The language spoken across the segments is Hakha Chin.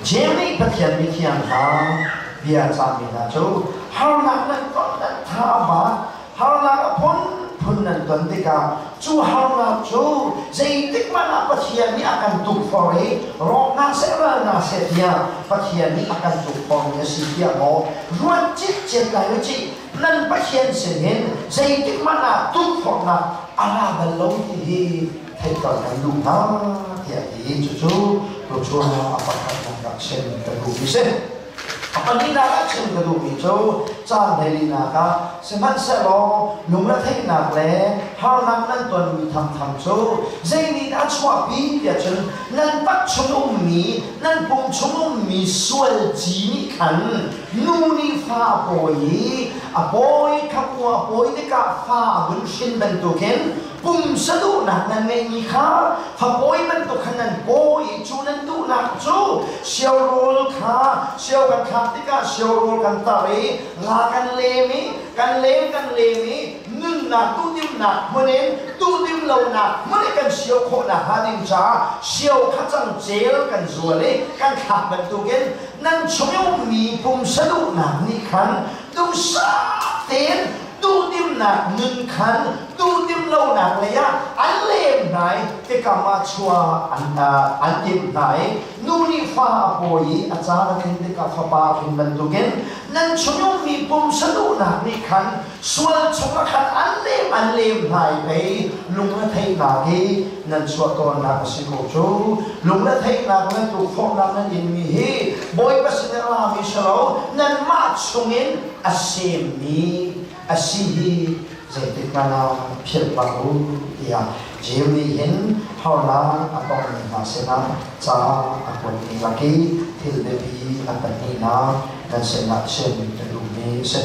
Jeim nih Pathian mithiang hna bia cahmi hna cu harnak nan ton nan tha a ba, harnak a phunphun nan ton tikah cu harnak cu zeitik hmanh ah Pathian nih a kan tukforh i rawk hna seh ral hna seh tiah Pathian nih a kan tukforhmi a si tiah maw ruat citcet lai u cih. Nan Pathian sin hin zeitik hmanh ah tukforhnak a ra bal lo ti hi theihter kan duh hna tiah a ti. Cucu tuchun ah a pakhatnak ah chim ka duhmi si. A pahnihnak ah chim ka duhmi cu caan hleilinak ah sihmanhsehlaw lungretheihnak le harnak nan tonmi thamtham cu zei nih dah a chuahpi tiah cun nan tak chung ummi nan pum chung ummi sual ci nih khan nu nih fa a pawi i a pawi kha kua a pawi tikah fa a vun hrin bantukin pumsa duhnak nan ngeihmi kha fapawi bantuk khan nan pawi i cu nan duhnak cu sio rawl kha sio kan thlak tikah sio rawl kan tar i la kan lem i kan lem kan lem i nunnak duhdimnak hmun in duhdim lonak hmun i kan sio khawhnak hnga ding caah sio kha cangcel kan zual i kan thlak bantukin nan chung i ummi pumsa duhnak nih khan duhsah tein duhdimnak nun khan duhdim lonak lei ah an lem hna i tikam ah chuah an timh hna i nu nih fa a pawi i a caan a tlin tikah fapa a hrin bantukin nan chung i ummi pumsa duhnak nih khan sual chungah khan an lem hna i pei lungretheihnak hi nan chuah tawnnak a si ko cu. Lungretheihnak le tukforhnak nan inmi hi Bawipa sin i a rami si lo, nanmah chungin a semmi a si hi zeitik hmanh ah philh bak u tiah Jeim nih hin harnak a tongmi hna sinah ca a kuatmi lak i thil biapi a pahnihnak nan sinah chim ka duhmi a si.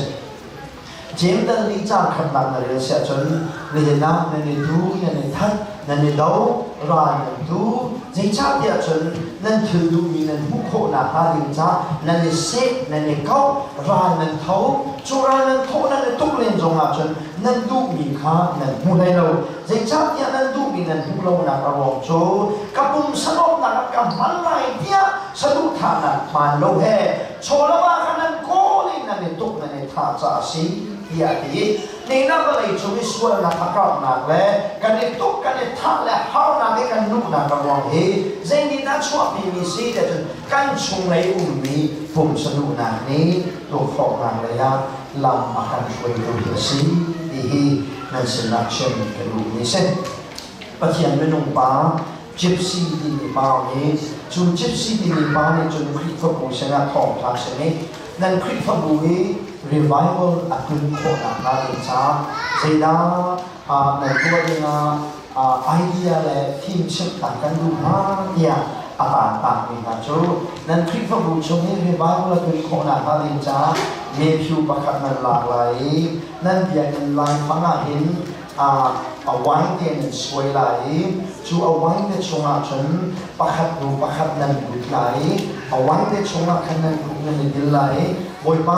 Jeim dal nih caan khatnak na rel siah cun nihin ah nan i du, nan i that, nan i do, ral nan tu. Zeicahtiah cun nan thil duhmi nan hmuh khawh nakhnga ding ca nan i seh, nan i kauh, ral nan tho. Cu ral nan thawh nan i tuk len zongah cun nan duhmi kha nan hmu hlei lo. Zeicahtiah nan duhmi nan hmuh lonak a ruang cu ka pumsa lawmhnak ah ka hman lai tiah saduhthahnak hmaan lo he chawlama kha nan kawl i nan i tuk nan i thah caah a si tiah a ti. Nina vawlei cung i sualnak a karhnak le kan i tuk kan i thah le harnak i kan luhnak a ruang hi zei dah chuahpimi si tiah cun kan chunglei ummi pumsa duhnak nih tukforhnak lei ah lam a kan hruaitu hi a si ti hi nan sinah chim ka duhmi si. Pathian minung pa Gypsy timi pa nih cu Gypsy timi pa nih cun Khrihfabu sinah thawngṭha chim i nan Khrihfabu hi revival a tlun khawh nakhnga ding caah zeidah nan tuah dingah idea le fimchimhnak kan duh hna tiah a taantakmi hna cu nan Khrihfabu chung i revival a tlun khawh nakhnga ding caah Matthew pakhat nan lak lai i nan biakinn laifang ah hin a wine te nan suai lai i cu a wine te chungah cun pakhat hnu pakhat nan lut lai i a wine te chungah khan nan kuk nan i dil lai i Bawipa,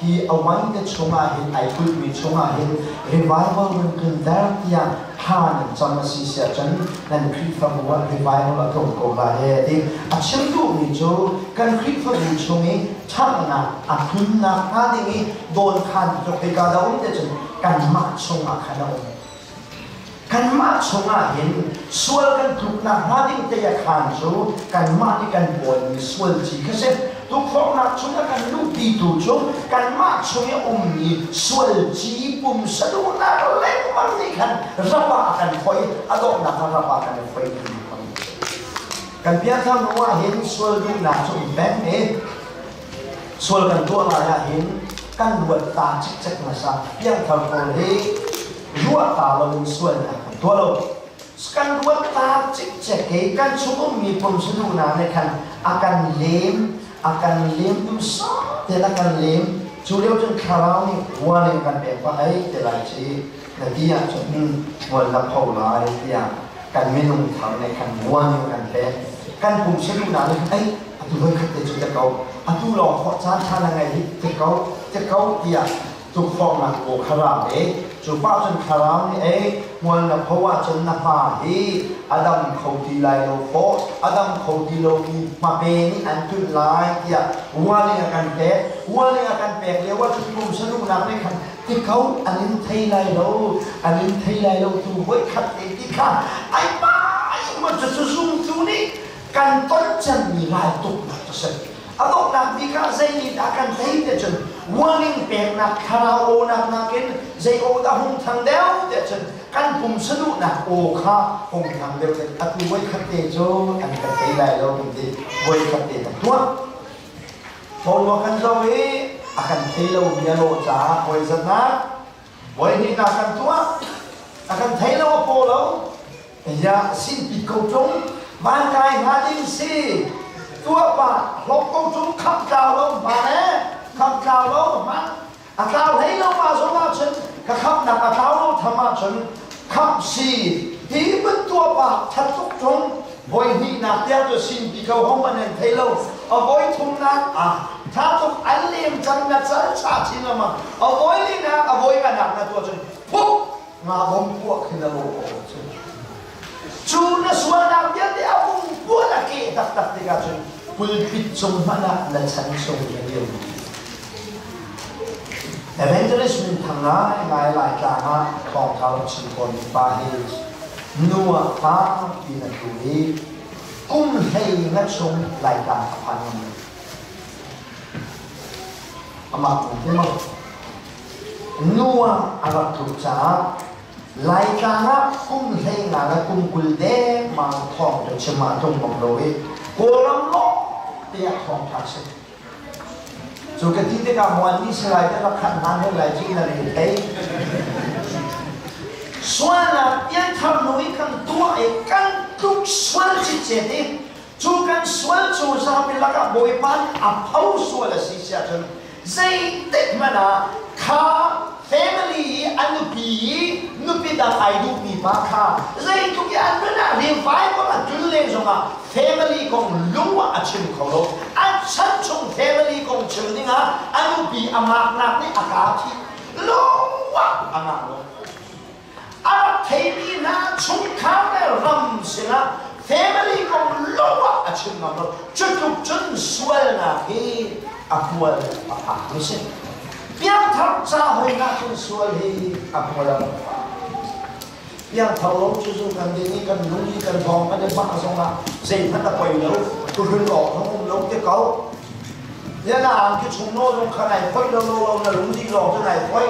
hi a wine te chungah hin ai kulhmi chungah hin revival run tlunter tiah thla nan cam a si siah cun nan Khrihfabu ah revival a tlung ko lai e ti a chim duhmi cu kan Khrihfabu chung i ṭhatnak a tlunnak hnga ding i dawnkhan cu hika dah um te cun kanmah chungah khan a um. Kanmah chungah hin sual kan tluknak hnga ding te a khaan cu kanmah nih kan bawimi sual ci kha si. Tukforhnak chungah kan luhpitu cu kanmah chung i a ummi sual ci pumsa duhnak lengmang nih khan rap ah a kan foih, a dawhnak ah rap ah kan i foih ti Kan pianthar hnu ah hin sual duhnak cu um peng i Sual kan tuah lai ahhin kan ruat ta cikcek hmasa. Piangthar pawl hi ruah ta loin sualnak kan tuah lo. Kan ruat ta cikcek i kan chung ummi pumsaduhnak nih khan a kan lem, a kan lem duhsah tein a kan lem. Cu lio cun thlarau nih warning kan pek pah ai te lai ci na ti ahcun hmual na pho lai tiah kan minung thar nih khan warning kan pek. Kan pumsaduhnak nih khan ai atu voi khat te cu te ko atu lawng khawh caan ṭha na ngei hi te ko te ko tiah tukforhnak aw kha ra ve. Cu pa cun thlarau nih ei. Hmual na pho ahcun na hma hi a dam kho ti lai lo fawh, a dam kho ti lomi hmape nih an tunh lai tiah warning a kan pek. Warning a kan pek lio ah cun pumsa duhnak nih khan ti ko an in thei lai lo, an in thei lai lo tu voikhat te ti kha ai pai ma cu zumtu nih kan ton cemmi raltuknak cu si. A donghnak bik ah zei nih dah kan tei ti cun warning peknak thlarau awnak nakin zei aw dah hung thang deuh ti cun kan pumsa duhnak aw kha hung thang deuh ti atu voikhat te cu an kan tei lai lo kan ti voikhat te kan tuah. Thawlua kan zoh i a kan thei lo mi a lawh caah voi zatnak voi hnihnak kan tuah a kan thei lo a paw lo. Ya sinpi ko tung van kai hnga ding si tuah pa hlok ko tung kham tlau lo hman e kham tlau lo hman a tlau hlei lo ma zong ah cun ka khamnak a tlau lo tham ah cun kham si hi ban tuah pa that tuk tung voi hnih nak tiang cu sinpi ko hong man an thei lo a voi thum nak a tha tuk an lem cang na cal cha chin lama a voi li nak a voi nga nak na tuah cun phuk nga bom puah khi na lawh awk a si. Cu na sualnak vialte a vung puan a keh taktak tikah cun pulpit cung hmanh ah na chan chung na dir. Evangelist minthang ngaingai Laitlang ah thawngṭha rak chim tawnmi pa hi nu ah fakpi na tlu i kum 15 chung Laitlang a phan ngam lo. Amah kum ti maw? Nu ah a rak tluk caah Laitlang ah kum 15 le kum 20 dengmang thawng cu chim ah a tlung bak lo i Kawlram lawng te ah thawngṭha si. Cu ka ti tikah muan nih salai te rak khat hna hei lai cu na re thei. Sualnak pianthar hnu i kan tuah i kan tluk sual citcet i cu kan sual cu zapi lakah Bawipa nih a pho sual a si siah cun Zeitik hmanh ah kha family i a nupi i nupi dang ai duhmi pa kha zeitluk i an nun ah revival a tul len zongah family kong lung ah a chim kho lo. An chan chung family kong chim dingah a nupi a ngaknak nih a kaa thih lung ah a ngah lo. A rak theimi hna chungkhar le ram sinah family kong lo ah a chim ngam lo. Cutluk cun sualnak hi a hmual a phak mi si. Piangthar ca hoi cun sual hi a hmual a phak. Piangthar lo cu zu kan din i kan lung i kan vong kan i bak zongah zeihmanh a poi lo. Tuhlun awk zong um lo te ko. Yana ang ki chung no zong kha nai phoi lo lo lo na lung dih lawng cu nai phoi.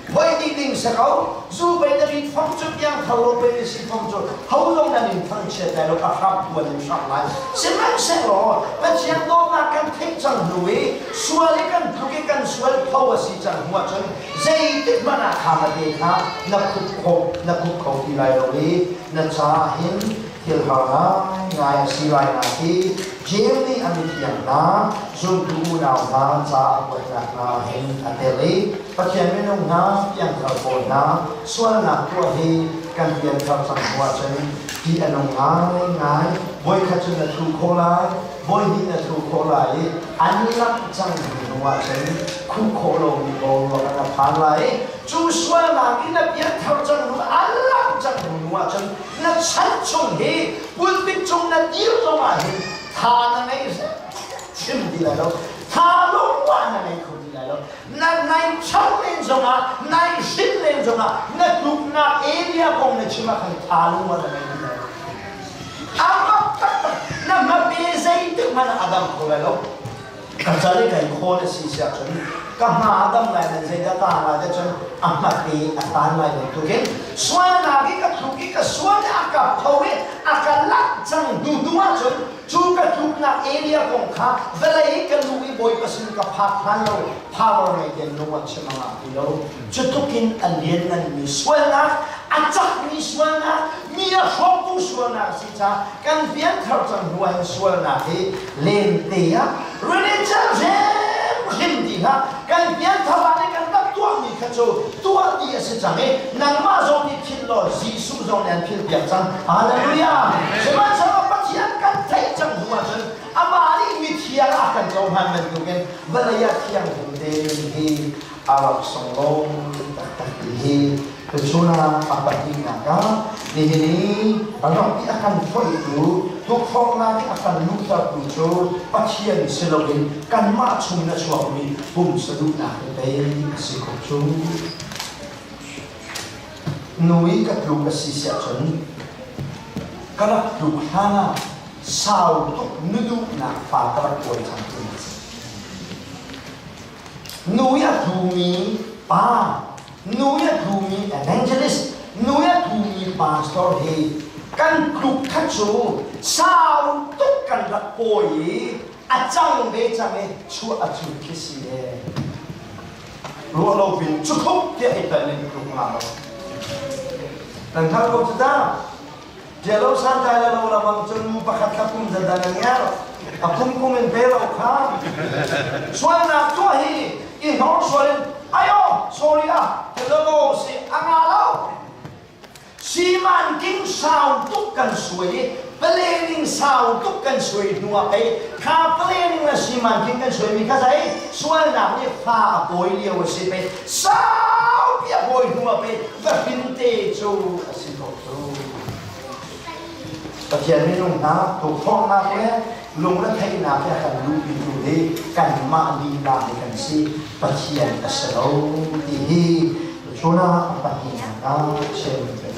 Voi dih ding si ko. Zu pei na rit fong cu piang tho lo pei na si fong cu ho zong nan in thangchiat lai lo a hram tuan in hram lai. Sihmanhsehlaw Pathian dawtnak kan theih cang hnu i sual i kan tluk i kan sual pho a si cang hnu ahcun zeitik hmanh ah kha na te kha na khup kho na khup kho ti lai lo i na caah hin thil har ngaingai a si lai na ti. Jeim nih a mithiang hna zumtu unau hna ca a kuatnak hna hin a tel i Pathian minung hna piangthar pawl hna sualnak tuah hi kan pianthar cang hnu ahcun ṭih a nung ngaingai. Voikhat cu na thu khawh lai, voihnih na thu khawh lai i an langh cang hnu ahcun khuh khawh lomi boruak an a phan lai i cu sualnak i na pianthar cang hnu an langh cang hnu ahcun na chan chung hi pulpit cung na dir zong ah hin tha na ngei chim ti lai lo tha lungwa na ngei kho ti lai lo na nai chau len zongah nai hrin len zongah na tluknak area kong na chim ah khan tha lungwa na ngei ti lai lo amak taktak na hmape zeitik hmanh ah a dam kho lai lo ka cal i kai khawl a si siah cun ka hma a dam lai nan zeidah ta lai te cun a hmate a tan lai bantukin sualnak i ka tluk i ka sual i a ka pho i a ka lak cang hnu hnu ahcun cu ka tluknak area kong kha vawlei i ka lu i Bawipa sin ka phak hlan lo power ngei ten lung ah chim a ngah ti lo. Cu tluk in a liannganmi sualnak, a cakmi sualnak, mi a hrawktu sualnak a si caah kan pianthar cang hnu ah hin sualnak hi lente ah religion hrimhrim ti hlah kan pianthar ah nih kan rak tuahmi kha cu tuah ti a si cang i nangmah zong nih philh law Jesuh zong nih an philhpiak cang. Hallelujah! Sihmanhsehlaw Pathian kan theih cang hnu ahcun amah nih mithiang a kan cohlan bantukin vawlei ah thianghlim tein hi a rak sunglawi taktak ti hi. Tuchun ah a pahnihnak ah nihin i ram i a kan foihtu, tukforhnak i a kan luhtertu cu Pathian si loin kanmah chung in a chuakmi pumsa duhnak hi pei a si ko cu. Nu i ka tluk a si siah cun ka rak tluk hlan ah sau tuk nu duhnak fa ka rak kawl cang ti a si. Nu i a tlumi pa, nu i a tlumi evangelist, nu i a tlumi pastor hi kan tluk kha cu sau tuk kan rak pawi i a cang ve cang i chuah a cut khi si e. Ruah lo pin cukhup tiah i tan in tluk nga lo. Nan hngal ko cu ta. Tialo santlai le lo lamang cun nu pakhat kha kum zadan an ngerh. A kum kum in pe lo kha. Sualnak tuah hi i hnor sual in ayo sorry ah ti lo si a nga lo. Simanking sau tuk kan suai i planning sau tuk kan suai hnu ah pei kha planning le simanking kan suaimi kha zei sualnak nih fa a pawi lio a si pei saupi a pawi hnu ah pei va hrin te cu a si ko cu. Pathian minung hna tukforhnak le lungretheihnak he a kan luhpitu hi kanmah lila hi kan si Pathian a si lo ti hi chun ah a pahnihnak ah chim ka duh.